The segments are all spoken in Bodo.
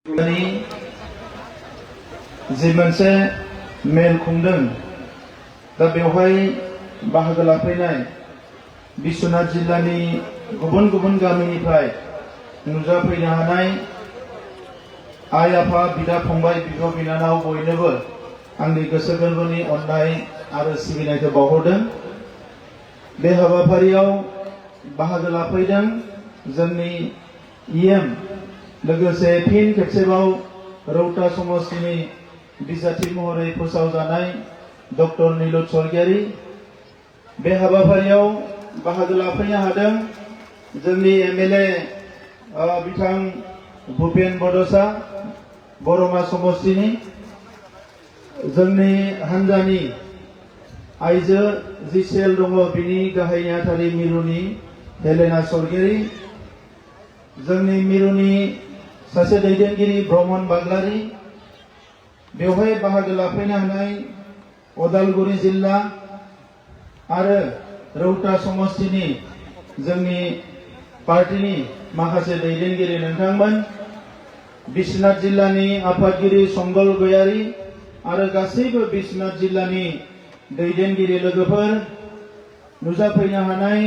जि मोनसे मेल खुंदों दा बेवहाय बाहागो लाफैनाय बिश्वनाथ जिल्लानि गुबुन गुबुन गामिनिफ्राय नुजाफैनो हानाय आइ आफा बिदा फंबाय बिब' बिनानाव बयनोबो आंनि गोसो गोरबोनि अननाय आरो सिबिनायखौ बावहरदों। बे हाबाफारियाव बाहागो लाफैदों जोंनि इएम लोगोसे फिन खेबसेबाव रौता समष्टिनि बिजाथि महरै फोसावजानाय डक्टर नीलुत स्वर्गियारी। बे हाबाफारियाव बाहागो लाफैनो हादों जोंनि एमएलए बिथां भुपेन बड'सा बरमा समष्टिनि, जोंनि हान्जानि आइजो जि सेल दङ बिनि गाहाय नेहाथारि मिरुनि हेलेना स्वर्गियारी, जोंनि मिरुनि सासे दैदेनगिरि ब्रह्मन बाग्लारी, बेवहाय बाहागो लाफैनो हानाय उदालगुरि जिल्ला आरो रौता समष्टिनि जोंनि पार्टीनि माखासे दैदेनगिरि नोंथांमोन, बिश्वनाथ जिल्लानि आफादगिरि संगल गयारी आरो गासैबो बिश्वनाथ जिल्लानि दैदेनगिरि लोगोफोर, नुजाफैनो हानाय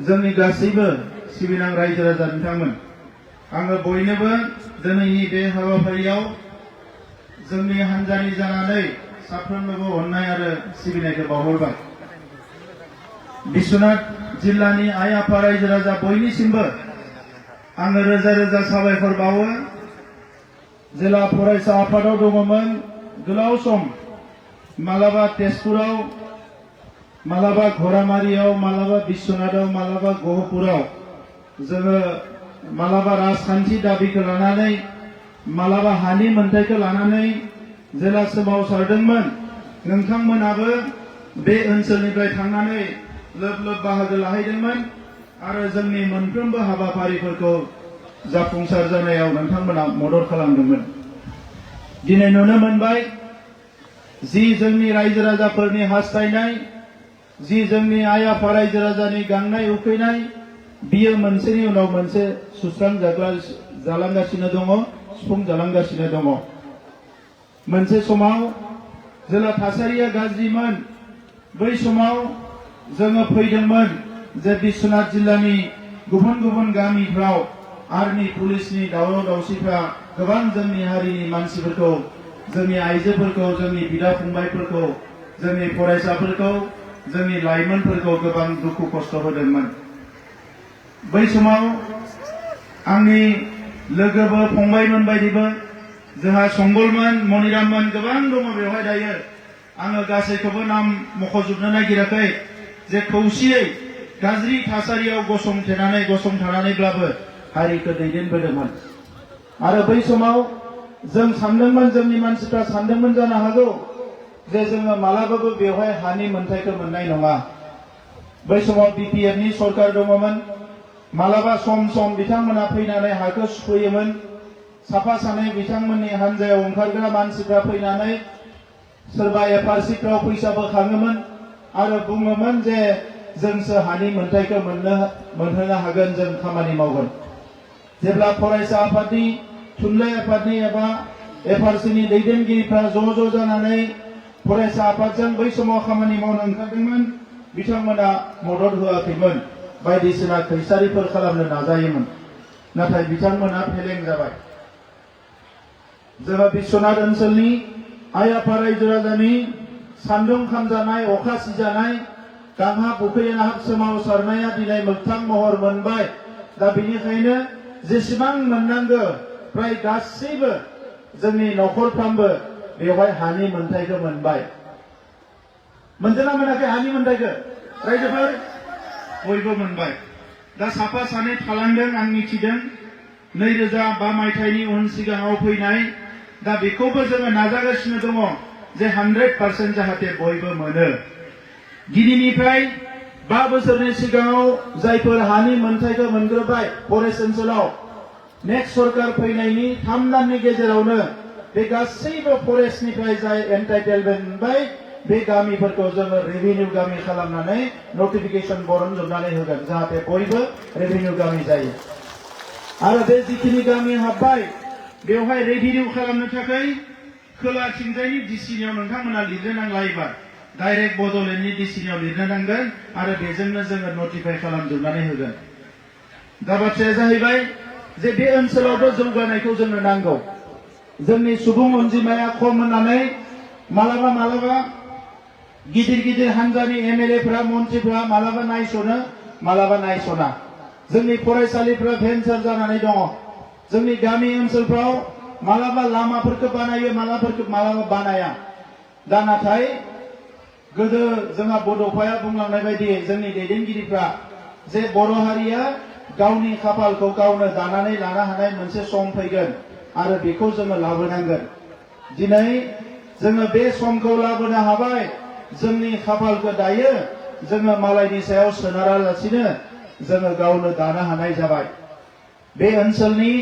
जोंनि गासैबो सिबिनां रायजो राजा नोंथांमोन, आङो बयनोबो दिनैनि बे हाबाफारियाव जोंनि हान्जानि जानानै साफ्रोमनोबो अननाय आरो सिबिनायखौ बावहरबाय। बिश्वनाथ जिल्लानि आइ आफा रायजो राजा बयनिसिमबो आङो रोजा रोजा साबायखर बावो। जेला फरायसा आफादाव दङमोन गोलाव सम, मालाबा तेजपुराव, मालाबा घरामारियाव, मालाबा बिश्वनाथाव, मालाबा गहपुराव जोङो मालाबा राजखान्थि दाबिखौ लानानै, मालाबा हानि मोन्थाइखौ लानानै जेला सोमावसारदोंमोन, नोंथांमोनाबो बे ओनसोलनिफ्राय थांनानै लोब लोब बाहागो लाहैदोंमोन आरो जोंनि मोनफ्रोमबो हाबाफारिफोरखौ जाफुंसार जानायाव नोंथांमोना मदद खालामदोंमोन। दिनै नुनो मोनबाय जि जोंनि रायजो राजाफोरनि हास्थायनाय, जि जोंनि आइ आफा रायजो राजानि गांनाय उखैनाय, बियो मोनसेनि उनाव मोनसे जालांगासिनो दङ, सुफुं जालांगासिनो दङ। मोनसे समाव जेला थासारिया गाज्रिमोन, बै समाव जोङो फैदोंमोन जे बिश्वनाथ जिल्लानि गुबुन गुबुन गामिफ्राव आर्मी पुलिसनि दावराव दावसिफ्रा गोबां जोंनि हारिनि मानसिफोरखौ, जोंनि आइजोफोरखौ, जोंनि बिदा फंबायफोरखौ, जोंनि फरायसाफोरखौ, जोंनि लाइमोनफोरखौ गोबां दुखु खस्थ' होदोंमोन। बै समाव आंनि लोगोबो फंबायमोन बायदिबो जोंहा संगलमोन, मनिराममोन गोबां दङ बेवहाय दायो। आङो गासैखौबो नाम मख'जोबनो नागिराखै, जे खौसेयै गाज्रि थासारियाव गसंथानानैब्लाबो हारिखौ दैदेनबोदोंमोन। आरो बै समाव जों सानदोंमोन, जोंनि मानसिफ्रा सानदोंमोन जानो हागौ जे जोङो मालाबाबो बेवहाय हानि मोन्थाइखौ मोननाय नङा। बै समाव बिपिएफनि सरकार दङमोन, मालाबा सम सम बिथांमोना फैनानै हाखौ सुफैयोमोन। साफा सानै बिथांमोननि हान्जायाव ओंखारग्रा मानसिफ्रा फैनानै सोरबा एफआरसिफ्राव फैसाबो खाङोमोन आरो बुङोमोन जे जोंसो हानि मोन्थाइखौ मोनहोनो हागोन, जों खामानि मावगोन। जेब्ला फरायसा आफादनि, थुनलाइ आफादनि एबा एफआरसिनि दैदेनगिरिफ्रा ज' जानानै फरायसा आफादजों बै समाव खामानि मावनो ओंखारदोंमोन, बिथांमोना मदद होआखैमोन, बायदिसिना खैसारिफोर खालामनो नाजायोमोन, नाथाय बिथांमोना फेलें जाबाय। जोङो बिश्वनाथ ओनसोलनि आइ आफा रायजो राजानि सान्दुं खामजानाय, अखा सिजानाय, गांहाब उखैहाब सोमावसारनाया दिनै मोगथां महर मोनबाय। दा बेनिखायनो जेसेबां मोननांगौ फ्राय गासैबो जोंनि न'खरफ्रामबो बेवहाय हानि मोन्थाइखौ मोनबाय। मोनदोंना मोनाखै हानि मोन्थाइखौ रायजोफोर? बयबो मोनबाय। दा साफा सानै थालांदों, आं मिथिदों 2005 मायथाइनि उन सिगाङाव फैनाय। दा बेखौबो जोङो नाजागासिनो दङ जे 100% जाहाथे बयबो मोनो। गिबिनिफ्राय 5 बोसोरनि सिगाङाव जायफोर हानि मोन्थाइखौ मोनग्रोबाय फरेस्ट ओनसोलाव, नेक्स्ट सरकार फैनायनि 3 दाननि गेजेरावनो बे गासैबो फरेस्टनिफ्राय जाय एन्टाइटेलमेन्ट मोनबाय बे गामिफोरखौ जोङो रेभिनिउ गामि खालामनानै नटिफिकेशन बरनजोबनानै होगोन, जाहाथे बयबो रेभिनिउ गामि जायो। आरो बे जिखिनि गामि हाबबाय बेवहाय रेभिनिउ खालामनो थाखाय खोलाथिंजायनि डिसिनियाव नोंथांमोना लिरनो नांला एबार डाइरेक्ट बड'लेण्डनि डिसिनियाव लिरनो नांगोन आरो बेजोंनो जोङो नटिफाइ खालामजोबनानै होगोन। दा बाथ्राया जाहैबाय जे बे ओनसोलावथ' जौगानायखौ जोंनो नांगौ। जोंनि सुबुं अनजिमाया खम होननानै मालाबा गिदिर गिदिर हान्जानि एमएलएफ्रा मन्त्रिफ्रा मालाबा नायसनो मालाबा नायसना। जोंनि फरायसालिफ्रा भेन्सार जानानै दङ। जोंनि गामि ओनसोलफ्राव मालाबा लामाफोरखौ बानायो मालाबा बानाया। दा नाथाय गोदो जोंहा बड'फाया बुंलांनाय बायदियै जोंनि दैदेनगिरिफ्रा जे बर' हारिया गावनि खाफालखौ गावनो दानानै लानो हानाय मोनसे सम फैगोन आरो बेखौ जोङो लाबोनांगोन। दिनै जोङो बे समखौ लाबोनो हाबाय। जोंनि खाफालखौ दायो जोङो मालायनि सायाव सोनारालासिनो जोङो गावनो दानो हानाय जाबाय। बे ओनसोलनि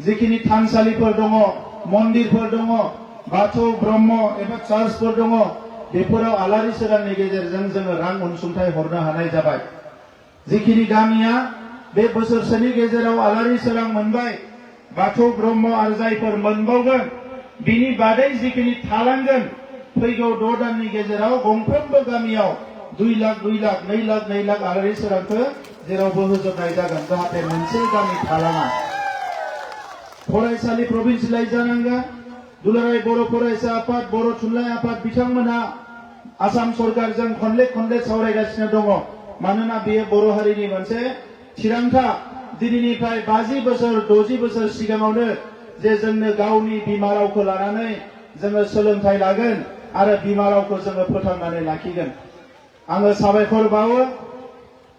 जिखिनि थानसालिफोर दङ, मन्दिरफोर दङ, बाथौ ब्रह्म एबा चार्चफोर दङ, बेफोराव आलारि सोरांनि गेजेरजों जोङो रां अनसुंथाइ हरनो हानाय जाबाय। जिखिनि गामिया बे बोसोरसेनि गेजेराव आलारि सोरां मोनबाय, बाथौ ब्रह्म आरो जायफोर मोनबावगोन बिनि बादै जिखिनि थालांगोन फैगौ 6 दाननि गेजेराव गंफ्रोमबो गामियाव 2 लाख 2 लाख 2 लाख 2 लाख आलारि सोरांखौ जेरावबो होजोबनाय जागोन जाहाथे मोनसे गामि थालाङा। फरायसालि प्रभिन्सियेलाइज जानांगोन। दुलाराय बर' फरायसा आफाद, बर' थुनलाइ आफाद बिथांमोना आसाम सरकारजों खनले सावरायगासिनो दङ। मानोना बेयो बर' हारिनि मोनसे थिरांथा। दिनैनिफ्राय 50 बोसोर 60 बोसोर सिगाङावनो जे जोंनो गावनि बिमा रावखौ लानानै जोङो सोलोंथाइ लागोन आरो बिमा रावखौ जोङो फोथांनानै लाखिगोन। आङो साबायखर बावो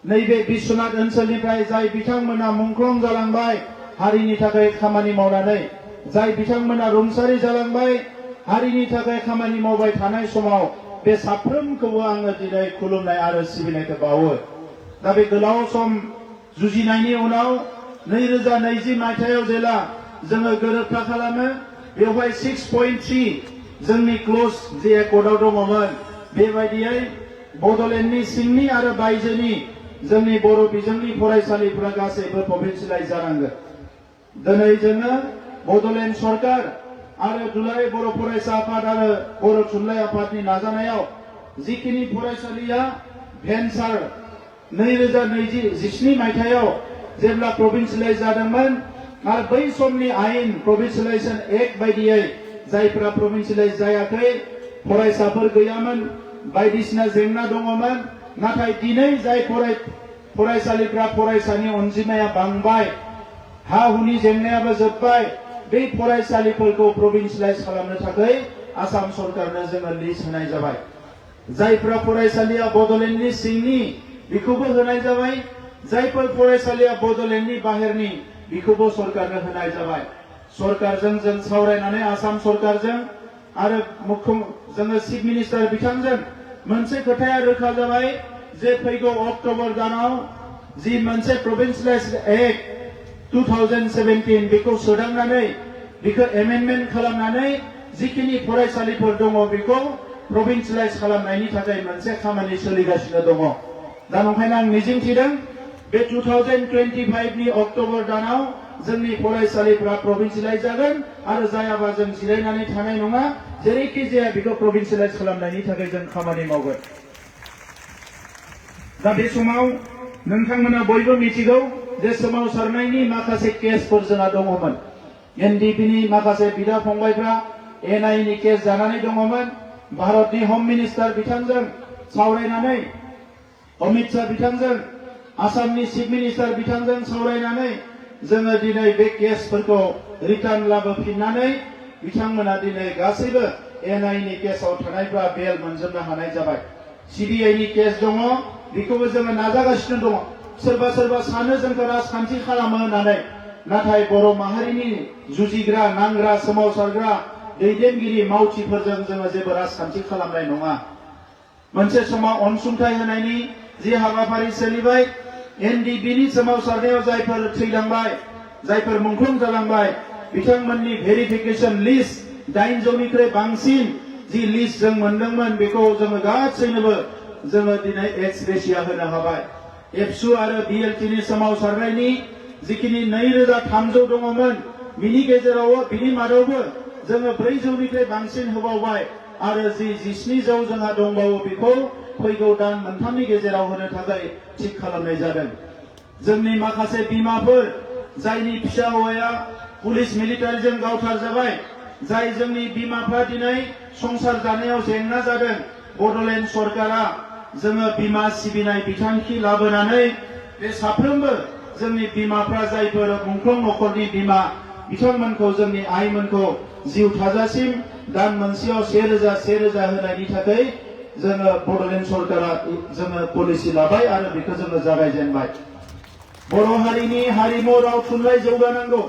नैबे बिश्वनाथ ओनसोलनिफ्राय जाय बिथांमोना मुंख्लं जालांबाय हारिनि थाखाय खामानि मावनानै, जाय बिथांमोना रुंसारि जालांबाय हारिनि थाखाय खामानि मावबाय थानाय समाव बे साफ्रोमखौबो आङो दिनै खुलुमनाय आरो सिबिनायखौ बावो। दा बे गोलाव सम जुजिनायनि उनाव 2020 मायथाइयाव जेला जोङो गोरोबथा खालामो बेवहाय 6.3 जोंनि क्ल'ज जे एकर्डआव दङमोन बेबायदियै बड'लेण्डनि सिंनि आरो बायजोनि जोंनि बर' बिजोंनि फरायसालिफोरा गासैबो प्रभिन्सियेलाइज जानांगोन। दिनै जोङो बड'लेण्ड सरकार आरो दुलाराय बर' फरायसा आफाद आरो बर' थुनलाइ आफादनि नाजानायाव जिखिनि फरायसालिया भेन्सार 2017 मायथाइयाव जेब्ला प्रभिन्सियेलाइज जादोंमोन आरो बै समनि आयेन प्रभिन्सियेलाइजेशन एक्ट बायदियै जायफोरा प्रभिन्सियेलाइज जायाखै फरायसाफोर गैयामोन, बायदिसिना जेंना दङमोन। नाथाय दिनै जाय फरायसालिफ्रा फरायसानि अनजिमाया बांबाय, हा हुनि जेंनायाबो जोबबाय, बे फरायसालिफोरखौ प्रभिन्सियेलाइज खालामनो थाखाय आसाम सरकारनो जोङो लिस्ट होनाय जाबाय। जायफोरा फरायसालिया बड'लेण्डनि सिंनि बेखौबो होनाय जाबाय, जायफोर फरायसालिया बड'लेण्डनि बाहेरनि बेखौबो सरकारनो होनाय जाबाय। सरकारजों जों सावरायनानै आसाम सरकारजों आरो जोङो चिफ मिनिस्टार बिथांजों मोनसे खोथाया रोखा जाबाय जे फैगौ अक्ट'बर दानाव जि मोनसे प्रभिन्सियेलाइज एक्ट 2017 बेखौ सोदांनानै बेखौ एमेन्डमेन्ट खालामनानै जिखिनि फरायसालिफोर दङ बेखौ प्रभिन्सियेलाइज खालामनायनि थाखाय मोनसे खामानि सोलिगासिनो दङ। दा ओंखायनो आं मिजिंथिदों बे 2025 नि अक्ट'बर दानाव जोंनि फरायसालिफ्रा प्रभिन्सियेलाइज जागोन आरो जायाबा जों जिरायनानै थानाय नङा। जेरैखि जाया बेखौ प्रभिन्सियेलाइज खालामनायनि थाखाय जों खामानि मावगोन। दा बे समाव नोंथांमोना बयबो मिथिगौ जे सोमावसारनायनि माखासे केसफोर जोंहा दङमोन। एनडिपिनि माखासे बिदा फंबायफ्रा एनआइनि केस जानानै दङमोन। भारतनि हम मिनिस्टार बिथांजों सावरायनानै, अमित शाह बिथांजों, आसामनि चिफ मिनिस्टार बिथांजों सावरायनानै जोङो दिनै बे केसफोरखौ रिटार्न लाबोफिननानै बिथांमोना दिनै गासैबो एनआइनि केसाव थानायफ्रा बेल मोनजोबनो हानाय जाबाय। सिबिआइनि केस दङ, बेखौबो जोङो नाजागासिनो दङ। सोरबा सानो जोंखौ राजखान्थि खालामो होननानै, नाथाय बर' माहारिनि जुजिग्रा, नांग्रा, सोमावसारग्रा दैदेनगिरि मावथिफोरजों जोङो जेबो राजखान्थि खालामनाय नङा। मोनसे समाव अनसुंथाइ होनायनि जि हाबाफारि सोलिबाय, एनडिपिनि सोमावसारनायाव जायफोर थैलांबाय, जायफोर मुंख्लं जालांबाय बिथांमोननि भेरिफिकेशन लिस्ट 800निख्रुइ बांसिन जि लिस्ट जों मोनदोंमोन बेखौ जोङो गासैनोबो जोङो दिनै एक्स ग्रेसिया होनो हाबाय। एबसु आरो बिएलटिनि सोमावसारनायनि जिखिनि 2300 दङमोन बिनि गेजेराव बिनि मादावबो जोङो 400निफ्राय बांसिन होबावबाय आरो जि 17 जोंहा दंबावो बेखौ फैगौ दान मोनथामनि गेजेराव होनो थाखाय थिग खालामनाय जादों। जोंनि माखासे बिमाफोर जायनि फिसा हौवाया पुलिस मिलिटारिजों गावथार जाबाय, जाय जोंनि बिमाफ्रा दिनै संसार जानायाव जेंना जादों, बड'लेण्ड सरकारा जोङो बिमा सिबिनाय बिथांखि लाबोनानै बे साफ्रोमबो जोंनि बिमाफ्रा जायफोर मुंख्लं नखरनि बिमा बिथांमोनखौ जोंनि आइमोनखौ जिउ थाजासिम दान मोनसेयाव 1000 होनायनि थाखाय जोङो बड'लेण्ड सरकारा जोङो पलिसि लाबाय आरो बेखौ जोङो जागायजेनबाय। बर' हारिनि हारिमु राव थुनलाइ जौगानांगौ।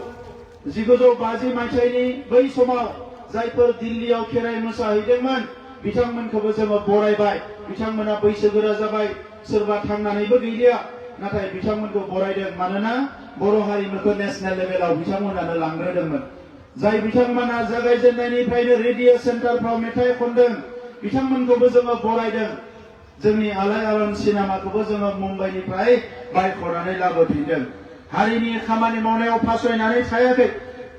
1950 मायथाइनि बै समाव जायफोर दिल्लीयाव खेराइ मोसाहैदोंमोन बिथांमोनखौबो जोङो बरायबाय। बिथांमोना बैसोगोरा जाबाय, सोरबा थांनानैबो गैलिया, नाथाय बिथांमोनखौ बरायदों मानोना बर' हारिमुखौ नेशनेल लेभेलाव बिथांमोनानो लांग्रोदोंमोन। जाय बिथांमोना जागायजेननायनिफ्रायनो रेडिअ सेन्टारफ्राव मेथाइ खनदों बिथांमोनखौबो जोङो बरायदों। जोंनि आलायारन सिनेमाखौबो जोङो मुम्बाइनिफ्राय बायख'नानै लाबोफिनदों। हारिनि खामानि मावनायाव फासयनानै थायाखै।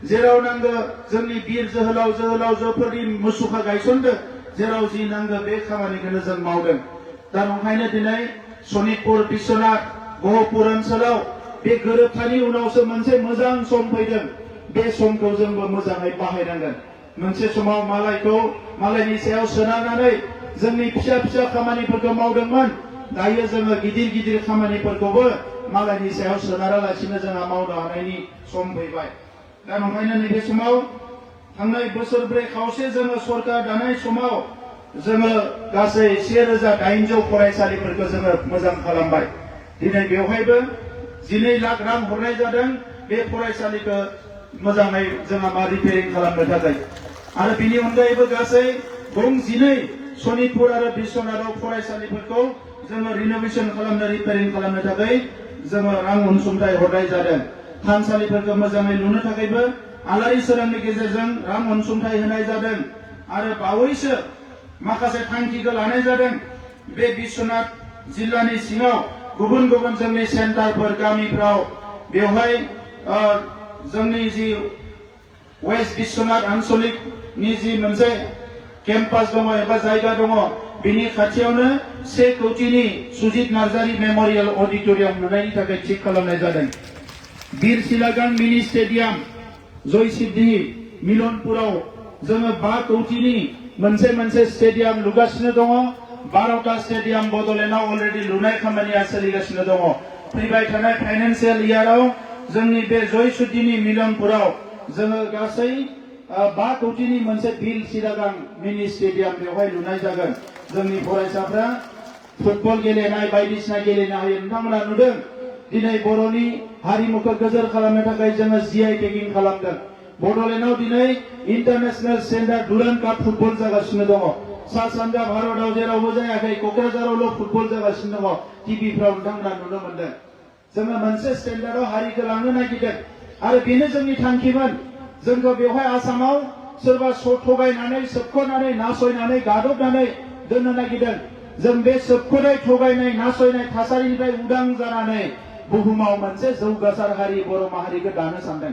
जेराव नांगौ जोंनि बिर जोहोलावजोफोरनि मुसुखा गायसनदों, जेराव जि नांगौ बे खामानिखौनो जों मावदों। दा ओंखायनो दिनै सनितपुर, बिश्वनाथ, गहपुर ओनसोलाव बे गोरोबथानि उनावसो मोनसे मोजां सम फैदों। बे समखौ जोंबो मोजाङै बाहायनांगोन। मोनसे समाव मालायनि सायाव सोनारनानै जोंनि फिसा फिसा खामानिफोरखौ मावदोंमोन। दायो जोङो गिदिर गिदिर खामानिफोरखौबो मालायनि सायाव सोनारालासिनो जोंहा मावनो हानायनि सम फैबाय। दा ओंखायनो नैबे समाव थांनाय बोसोरब्रै खावसे जोङो सरकार दानाय समाव जोङो गासै 1800 फरायसालिफोरखौ जोङो मोजां खालामबाय। दिनै बेवहायबो 12 लाख रां हरनाय जादों बे फरायसालिखौ मोजाङै जोंहा रिपेयारिं खालामनो थाखाय। आरो बिनि अनगायैबो गासै गं 12 सनितपुर आरो बिश्वनाथाव फरायसालिफोरखौ जोङो रिनोभेसन खालामनो, रिपेयारिं खालामनो थाखाय जोङो रां अनसुंथाइ हरनाय जादों। थानसालिफोरखौ मोजाङै लुनो थाखायबो आलारि सोरांनि गेजेरजों रां अनसुंथाइ होनाय जादों। आरो बावैसो माखासे थांखिखौ लानाय जादों। बे बिश्वनाथ जिल्लानि सिङाव गुबुन गुबुन जोंनि सेन्टारफोर गामिफ्राव बेवहाय जोंनि जि वेस्ट बिश्वनाथ आनसलिकनि जि मोनसे केम्पास दङ एबा जायगा दङ, बिनि खाथियावनो 1 कोटिनि सुजित नार्जारी मेमरियेल अडिटोरियाम लुनायनि थाखाय थिग खालामनाय जादों। बीर सिलागां मिनि स्टेडियाम, जयसिद्धि मिलनपुराव जोङो 5 कोटिनि मोनसे स्टेडियाम लुगासिनो दङ। 12टा स्टेडियाम बड'लेण्डआव अलरेडि लुनाय खामानिया सोलिगासिनो दङ। फैबाय थानाय फाइनान्सियेल इयाराव जोंनि बे जयसिद्धिनि मिलनपुराव जोङो गासै 5 कोटिनि मोनसे बीर सिलागां मिनि स्टेडियाम बेवहाय लुनाय जागोन। जोंनि फरायसाफ्रा फुटबल गेलेनाय बायदिसिना गेलेनो हायो। नोंथांमोना नुदों दिनै बर'नि हारिमुखौ गोजोर खालामनो थाखाय जोङो GI टेगिं खालामदों। बड'लेण्डआव दिनै international standard Durand cup football जागासिनो दङ। सा सानजा भारतआव जेरावबो जायाखै, क'क्राझारावल' फुटबल जागासिनो दङ। टिभिफ्राव नोंथांमोना नुनो मोनदों। जोङो मोनसे स्टेन्डार्डआव हारिखौ लांनो नागिरदों आरो बेनो जोंनि थांखिमोन। जोंखौ बेवहाय आसामाव सोरबा थगायनानै, सोबख'नानै, नासयनानै, गादबनानै दोननो नागिरदों। जों बे सोबख'नाय, थगायनाय, नासयनाय थासारिनिफ्राय उदां जानानै बुहुमाव मोनसे जौगासार हारि बर' माहारिखौ दानो सानदों।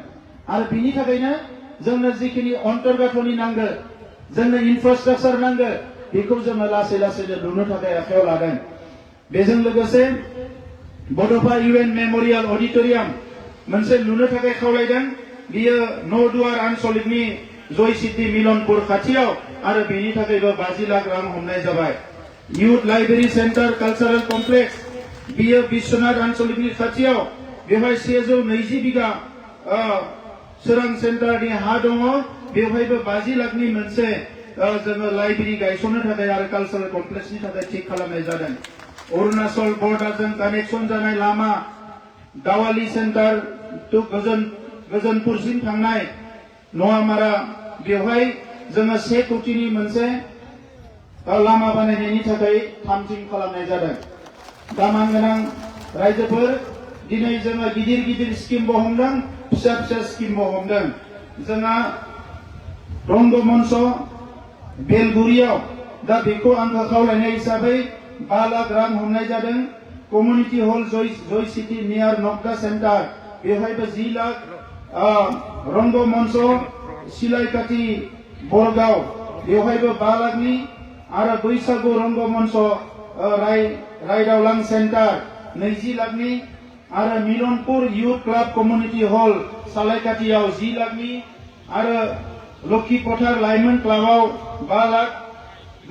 आरो बिनि थाखायनो जोंनो जिखिनि अन्तर्गाथनि नांगौ, जोंनो इनफ्रास्ट्राक्चार नांगौ, बेखौ जोङो लासै लासैनो लुनो थाखाय आखायाव लादों। बेजों लोगोसे बड'फा UN मेमरियेल अडिटोरियाम मोनसे लुनो थाखाय खावलायदों। बियो नौदुवार आनसलिकनि जयसिद्धि मिलनपुर खाथियाव आरो बेनि थाखायबो 50 लाख रां हमनाय जाबाय। Youth library centre cultural complex, बियो बिश्वनाथ आनसलिकनि खाथियाव, बेवहाय 120 बिघा सोरां सेन्टारनि हा दङ। बेवहायबो 50 लाखनि मोनसे जोङो लाइब्रेरी गायसननो थाखाय आरो कालचारेल कमप्लेक्सनि थाखाय थिग खालामनाय जादों। अरुणाचल बर्डारजों कानेक्सन जानाय लामा, दावाली सेन्टार टु गोजोनपुरसिम थांनाय नवामारा, बेवहाय जोङो 1 कोटिनि मोनसे लामा बानायनायनि थाखाय थामथिम खालामनाय जादों। दामान गोनां रायजोफोर, दिनै जोङो गिदिर गिदिर स्किमबो हमदों, फिसा फिसा स्किमबो हमदों। जोंहा रंगमन्च बेलगुरियाव दा बेखौ आंखौ खावलायनाय हिसाबै 5 लाख रां हमनाय जादों। कमिउनिटि हल जयसिटी नियार नगदा सेन्टार, बेवहायबो 10 लाख रंगमंच सिलायकाटी बरगाव बेवहायबो 5 लाखनि आरो बैसागु रंगमंच रायदावलां सेन्टार 20 लाखनि आरो Milanpur youth club community hall सालायकाटियाव 10 लाखनि आरो लक्ष्मी फोथार लाइमोन क्लाबाव 5 लाख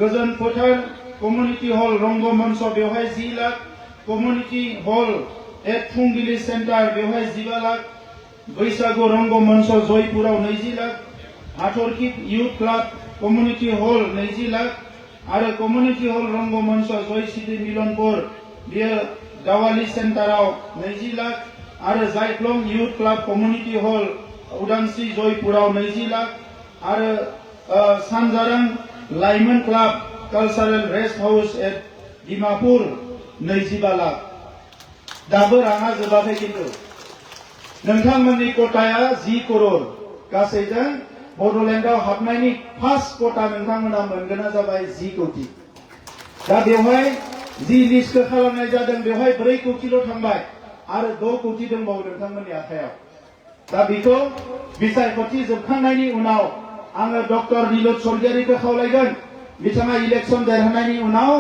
गोजोन फोथार कम्युनिटी हल रंगमंच बेवहाय 10 lakh community hall at Phungili centre बेवहाय 15 लाख बैसागु रंगमंच जयपुराव 20 lakh Hatharkhi youth club community hall 20 lakh आरो कम्युनिटी हल रंगमंच जयसिरि मिलनपुर बेयो दावाली सेन्टाराव 20 लाख आरो Jaikhlong youth club community hall Udangsri जयपुराव 20 लाख आरो Sanjarang Laimon club cultural rest house at Dimapur 25 lakh दाबो राङा जोबाखै खिन्थु नोंथांमोननि कोटाया 10 करोड़ गासैजों बडलेण्डआव हाबनायनि फार्स्ट कोटा नोंथांमोना मोनगोना जाबाय 10 कोटी दा बेवहाय जि लिस्ट खालामनाय जादों बेवहाय 4 कोटील' थांबाय आरो 2 कोटी दंबावो नोंथांमोननि आखायाव दा बेखौ बिसायख'थि जोबखांनायनि उनाव आङो डक्टर नीलज सरगियारिखौ खावलायगोन बिथाङा इलेक्शन देरहानायनि उनाव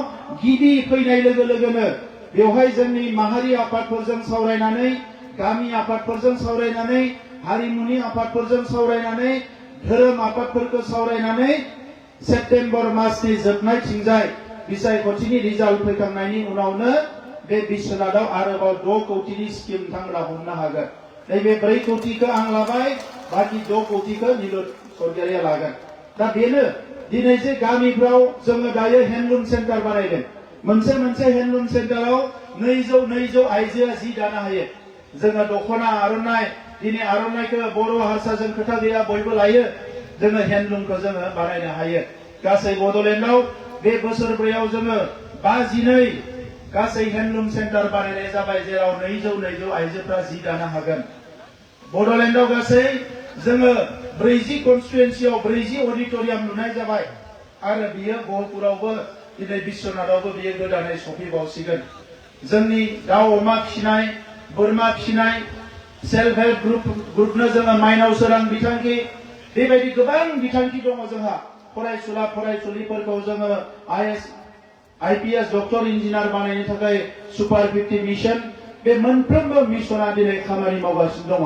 गिबि फैनाय लोगो लोगोनो बेवहाय जोंनि माहारि आफादफोरजों सावरायनानै गामि आफादफोरजों सावरायनानै हारिमुनि आफादफोरजों सावरायनानै धोरोम आफादफोरखौ सावरायनानै सेप्तेम्बर मासनि जोबनायथिंजाय बिसायख'थिनि रिजाल्ट फैखांनायनि उनावनो बे बिश्वनाथआव आरोबाव 2 कोटीनि स्किम नोंथांमोना हमनो हागोन नैबे 4 कोटीखौ आं लाबाय बाखि 2 कोटीखौ नीलज सरगियारिया लागोन दा बेनो दिनै जे गामिफ्राव जोङो दायो हेन्डलुम सेन्टार बानायदों मोनसे हेन्डलुम सेन्टाराव 200 आइजोआ जि दानो हायो जोङो दखना आर'नाइ दिनै आर'नाइखौ बर' हारसाजों खोथा गैया बयबो लायो जोङो हेन्डलुमखौ जोङो बानायनो हायो गासै बडलेण्डआव बे बोसोरब्रैयाव जोङो 52 गासै हेन्डलुम सेन्टार बानायनाय जाबाय जेराव 200 आइजोफ्रा जि दानो हागोन बडलेण्डआव गासै जोङो 40 कन्स्टिटुएन्सियाव 40 अडिटोरियाम लुनाय जाबाय आरो बियो गहपुरावबो दिनै बिश्वनाथआवबो बियो गोदानै सफैबावसिगोन जोंनि दाउ अमा फिसिनाय बोरमा फिसिनाय सेल्फ हेल्प ग्रुपनो जोङो माइनाव सोरां बिथांखि बेबायदि गोबां बिथांखि दङ जोंहा फरायसुला फरायसुलिफोरखौ जोङो IPS डक्टर इन्जिनियार बानायनो थाखाय सुपार 50 मिशन बे मोनफ्रोमबो मिशना दिनै खामानि मावगासिनो दङ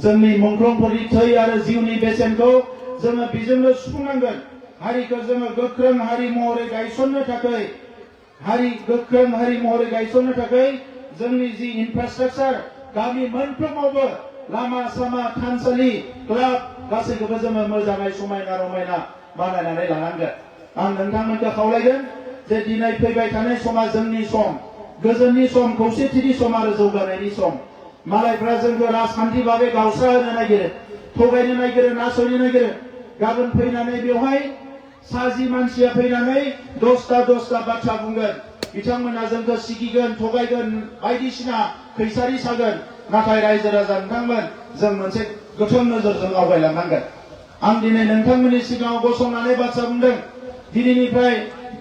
जोंनि मुंख्लंफोरनि थै आरो जिउनि बेसेनखौ जोङो बेजोंनो सुफुंनांगोन हारिखौ जोङो गोख्रों हारि महरै गायसननो थाखाय जोंनि जि इनफ्रास्ट्राक्चार गामि मोनफ्रोमावबो लामा सामा थानसालि क्लाब गासैखौबो जोङो मोजाङै समायना रमायना बानायनानै लानांगोन आं नोंथांमोनखौ खावलायगोन जे दिनै फैबाय थानाय समा जोंनि सम गोजोननि सम खौसेथिनि सम आरो जौगानायनि सम मालायफ्रा जोंखौ राजखान्थि भाबै गावस्रा होनो नागिरो थगायनो नागिरो नासयनो नागिरो गाबोन फैनानै बेवहाय साजि मानसिया फैनानै 10टा बाथ्रा बुंगोन बिथांमोना जोंखौ सिगिगोन थगायगोन बायदिसिना खैसारि सागोन नाथाय रायजो राजा नोंथांमोन जों मोनसे गोथों नोजोरजों आवगायलांनांगोन आं दिनै नोंथांमोननि सिगाङाव गसंनानै बाथ्रा बुंदों दिनैनिफ्राय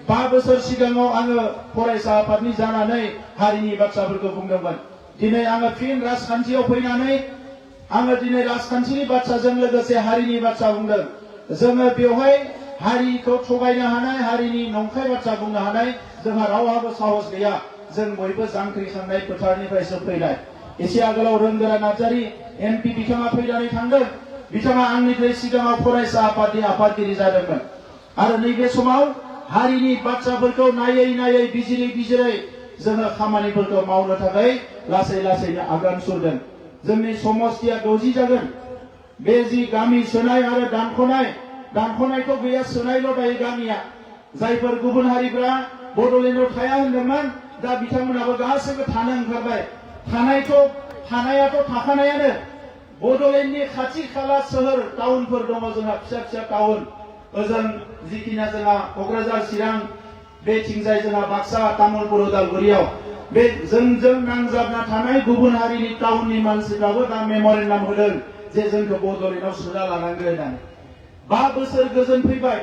5 बोसोर सिगाङाव आङो फरायसा आफादनि जानानै हारिनि बाथ्राफोरखौ बुंदोंमोन दिनै आङो फिन राजखान्थियाव फैनानै आङो दिनै राजखान्थिनि बाथ्राजों लोगोसे हारिनि बाथ्रा बुंदों जोङो बेवहाय हारिखौ थगायनो हानाय हारिनि नंखाय बाथ्रा बुंनो हानाय जोंहा रावहाबो साहस गैया जों बयबो जांख्रिखांनाय फोथारनिफ्रायसो फैनाय एसे आगोलाव रोंगोरा नार्जारी MP बिथाङा फैनानै थांदों बिथाङा आंनिफ्राय सिगाङाव फरायसा आफादनि आफादगिरि जादोंमोन आरो नैबे समाव हारिनि बाथ्राफोरखौ नायै बिजिरै जोङो खामानिफोरखौ मावनो थाखाय लासैनो आगान सुरदों जोंनि समस्तिया 60 जागोन बे जि गामि सोनाय आरो दानख'नायखौ गैया सोनायल' दायो गामिया जायफोर गुबुन हारिफ्रा बडलेण्डआव थाया होनदोंमोन दा बिथांमोनाबो गासैबो थानो ओंखारबाय थानायाथ' थाखानायानो बडलेण्डनि खाथि खाला सोहोर टाउनफोर दङ जोंहा फिसा टाउन ओजों जिखिना जोंहा क'क्राझार चिरां बेथिंजाय जोंहा बाक्सा तामुलपुर उदालगुरियाव बे जोंजों नांजाबना थानाय गुबुन हारिनि टाउननि मानसिफ्राबो दा मेम'रेन्डाम होदों जे जोंखौ बडलेण्डआव सोना लानांगोन होननानै 5 बोसोर गोजोन फैबाय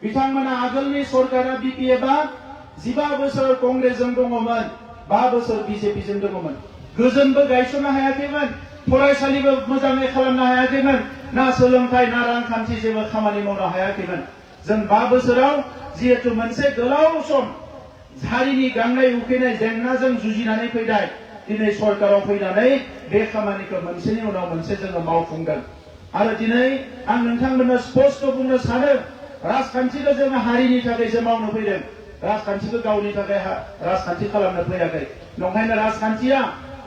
बिथांमोना आगोलनि सरकारा BPFआ 15 बोसोर कंग्रेसजों दङमोन 5 बोसोर BJPजों दङमोन गोजोनबो गायसननो हायाखैमोन फरायसालिबो मोजाङै खालामनो हायाखैमोन ना सोलोंथाइ ना रांखान्थि जेबो खामानि मावनो हायाखैमोन जों 5 बोसोराव जिहेतु मोनसे गोलाव सम हारिनि गांनाय उखैनाय जेंनाजों जुजिनानै फैनाय दिनै सरकाराव फैनानै बे खामानिखौ मोनसेनि उनाव मोनसे जोङो मावफुंगोन आरो दिनै आं नोंथांमोननो स्पष्ट बुंनो सानो राजखान्थिखौ जोङो हारिनि थाखायसो मावनो फैदों राजखान्थिखौ गावनि थाखाय राजखान्थि खालामनो फैयाखै नंखायनो राजखान्थिया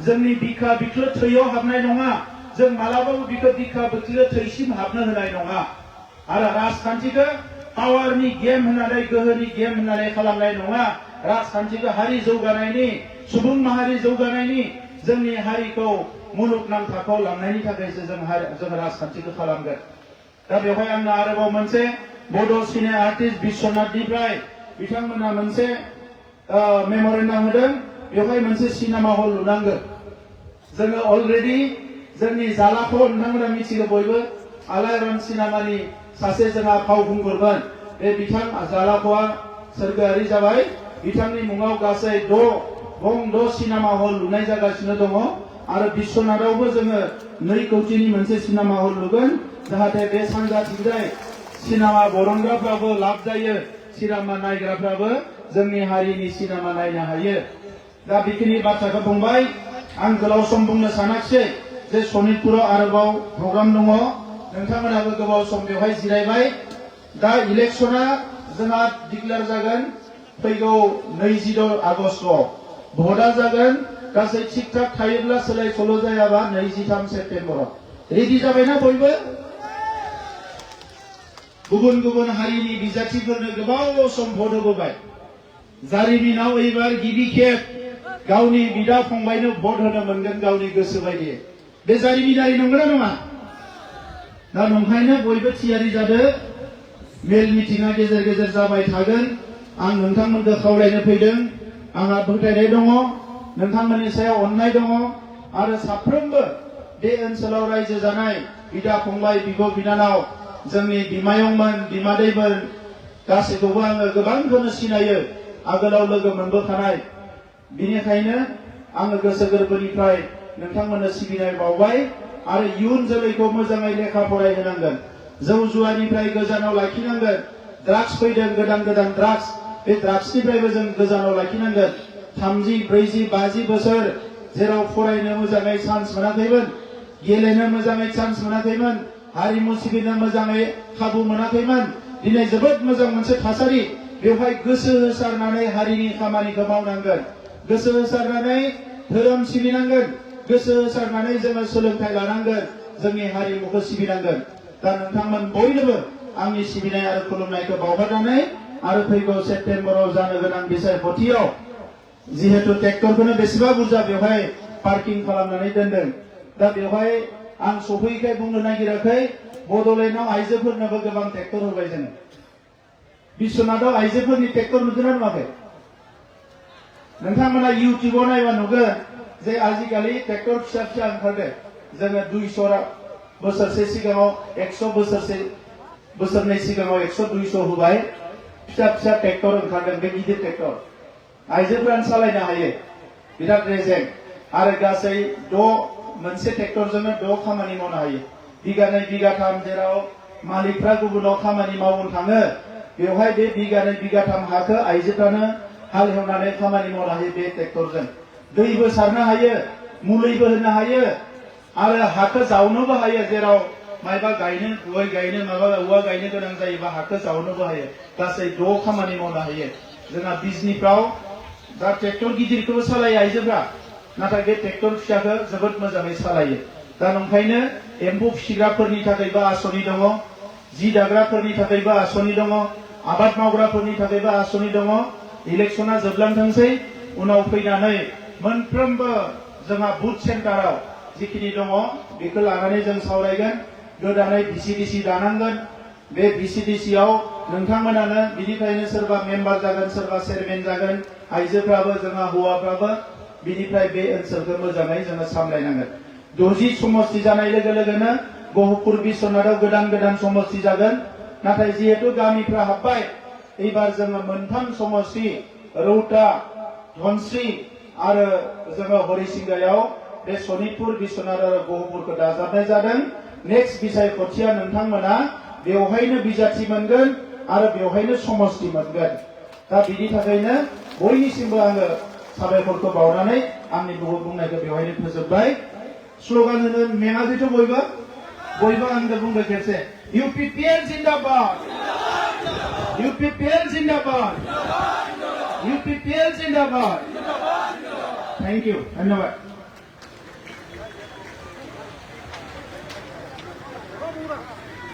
जोंनि बिखा बिख्लो थैयाव हाबनाय नङा जों मालाबाबो बिखौ बिखा बिख्लो थैसिम हाबनो होनाय नङा आरो राजखान्थिखौ पावारनि गेम होननानै गोहोनि गेम होननानै खालामनाय नङा राजखान्थिखौ हारि जौगानायनि सुबुं माहारि जौगानायनि जोंनि हारिखौ मुलुगनां थाखोआव लांनायनि थाखायसो जों राजखान्थिखौ खालामगोन दा बेवहाय आंनो आरोबाव मोनसे बड' सिने आर्टिस्ट बिश्वनाथनिफ्राय बिथांमोना मोनसे मेम'रेन्डाम होदों बेवहाय मोनसे सिनेमा हल लुनांगोन जोङो अलरेडि जोंनि जालाखौ नोंथांमोना मिथिगौ बयबो आलायारन सिनेमानि सासे जोंहा फावखुंगुरमोन बे बिथां जालाखौआ सोरगोआरि जाबाय बिथांनि मुङाव गासै 6 सिनेमा हल लुनाय जागासिनो दङ आरो बिश्वनाथावबो जोङो 2 कौटिनि मोनसे सिनेमा हल लुगोन जाहाथे बे सानजाथिंजाय सिनेमा बरनग्राफ्राबो लाब जायो सिनेमा नायग्राफ्राबो जोंनि हारिनि सिनेमा नायनो हायो दा बेखिनि बाथ्राखौ बुंबाय आं गोलाव सम बुंनो सानाखिसै जे सनितपुराव आरोबाव प्रग्राम दङ नोंथांमोनाबो गोबाव सम बेवहाय जिरायबाय दा इलेक्शना जोंहा डिक्लेयार जागोन फैगौ 26 आगस्टआव भटआ जागोन गासै थिक थाक थायोब्ला सोलाय सोल' जायाबा 23 सेप्तेम्बराव रेडि जाबायना बयबो गुबुन गुबुन हारिनि बिजाथिफोरनो गोबाव सम भट होबोबाय जारिमिनाव एबार गिबि खेब गावनि बिदा फंबायनो भट होनो मोनगोन गावनि गोसो बायदियै बे जारिमिनारि नंगौना नङा दा नंखायनो बयबो थियारि जादो मेल मिटिंआ गेजेर गेजेर जाबाय थागोन आं नोंथांमोनखौ खावलायनो फैदों आंहा फोथायनाय दङ नोंथांमोननि सायाव अननाय दङ आरो साफ्रोमबो बे ओनसोलाव रायजो जानाय बिदा फंबाय बिब' बिनानाव जोंनि बिमायंमोन बिमादैमोन गासैखौबो आङो गोबांखौनो सिनायो आगोलाव लोगो मोनबोखानाय बिनिखायनो आङो गोसो गोरबोनिफ्राय नोंथांमोननो सिबिनाय बावबाय आरो इयुन जोलैखौ मोजाङै लेखा फरायहोनांगोन जौ जुवानिफ्राय गोजानाव लाखिनांगोन ड्राग्स फैदों गोदान गोदान ड्राग्स बे ड्राग्सनिफ्रायबो जों गोजानाव लाखिनांगोन 30, 40, 50 बोसोर जेराव फरायनो मोजाङै चान्स मोनाखैमोन गेलेनो मोजाङै चान्स मोनाखैमोन हारिमु सिबिनो मोजाङै खाबु मोनाखैमोन दिनै जोबोद मोजां मोनसे थासारि बेवहाय गोसो होसारनानै हारिनि खामानिखौ मावनांगोन गोसो होसारनानै धोरोम सिबिनांगोन गोसो होसारनानै जोङो सोलोंथाइ लानांगोन जोंनि हारिमुखौ सिबिनांगोन दा नोंथांमोन बयनोबो आंनि सिबिनाय आरो खुलुमनायखौ बावहरनानै आरो फैगौ सेप्तेम्बराव जानो गोनां बिसायख'थियाव जिहेतु ट्रेक्टरखौनो बेसेबा बुरजा बेवहाय पार्किं खालामनानै दोनदों दा बेवहाय आं सफैयैखाय बुंनो नागिराखै बड'लेण्डआव आइजोफोरनोबो गोबां ट्रेक्टर होबाय जोङो बिश्वनाथाव आइजोफोरनि ट्रेक्टर नुदोंना नुवाखै नोंथांमोना इउटिउबाव नायबा नुगोन जे आजिखालि ट्रेक्टर फिसा फिसा ओंखारदों जोङो 200 बोसोरसे सिगाङाव 100 बोसोरनै सिगाङाव 100 200 होबाय फिसा फिसा ट्रेक्टर ओंखारदों बे गिदिर ट्रेक्टर आइजोफोरानो सालायनो हायो बिराद रेजें आरो गासै 6 मोनसे ट्रेक्टरजोंनो 6 खामानि मावनो हायो बिगानै बिगाथाम जेराव मालिकफ्रा गुबुनाव खामानि मावनो थाङो बेवहाय बे बिगानै बिगाथाम हाखौ आइजोफ्रानो हाल एवनानै खामानि मावनो हायो बे ट्रेक्टरजों दैबो सारनो हायो मुलिबो होनो हायो आरो हाखौ जावनोबो हायो जेराव माइबा गायनो गय गायनो माबा औवा गायनो गोनां जायोबा हाखौ जावनोबो हायो गासै 6 खामानि मावनो हायो जोंहा बिजनिफ्राव दा ट्रेक्टर गिदिरखौबो सालायो आइजोफ्रा नाथाय बे ट्रेक्टर फिसाखौ जोबोद मोजाङै सालायो दा नंखायनो एम्फौ फिसिग्राफोरनि थाखायबो आसनि दङ जि दाग्राफोरनि थाखायबो आसनि दङ आबाद मावग्राफोरनि थाखायबो आसनि दङ इलेक्शना जोबलांथोंसै उनाव फैनानै मोनफ्रोमबो जोंहा बुथ सेन्टाराव जिखिनि दङ बेखौ लानानै जों सावरायगोन गोदानै VCDC दानांगोन बे VCDCआव नोंथांमोनानो बिनिफ्रायनो सोरबा मेम्बार जागोन सोरबा चेयारमेन जागोन आइजोफ्राबो जोंहा हौवाफ्राबो बिनिफ्राय बे ओनसोलखौ मोजाङै जोङो सामलायनांगोन 60 समस्ति जानाय लोगो लोगोनो गहपुर बिश्वनाथाव गोदान गोदान समस्ति जागोन नाथाय जिहेतु गामिफ्रा हाबबाय एबार जोङो मोनथाम समस्ति रौता धनस्री आरो जोङो हरिसिंगायाव बे सनितपुर बिश्वनाथ आरो गहपुरखौ दाजाबनाय जादों नेक्स्ट बिसायख'थिया नोंथांमोना बेवहायनो बिजाथि मोनगोन आरो बेवहायनो समष्टि मोनगोन दा बिनि थाखायनो बयनिसिमबो आङो साबायखरखौ बावनानै आंनि बुंनायखौ बेवहायनो फोजोबबाय स्ल'गान होनो मेङाखैथ' बयबो आंनो बुंबाय खेबसे UPPL Zindabad UPPL Zindabad UPPL Zindabad thank you धन्यवाद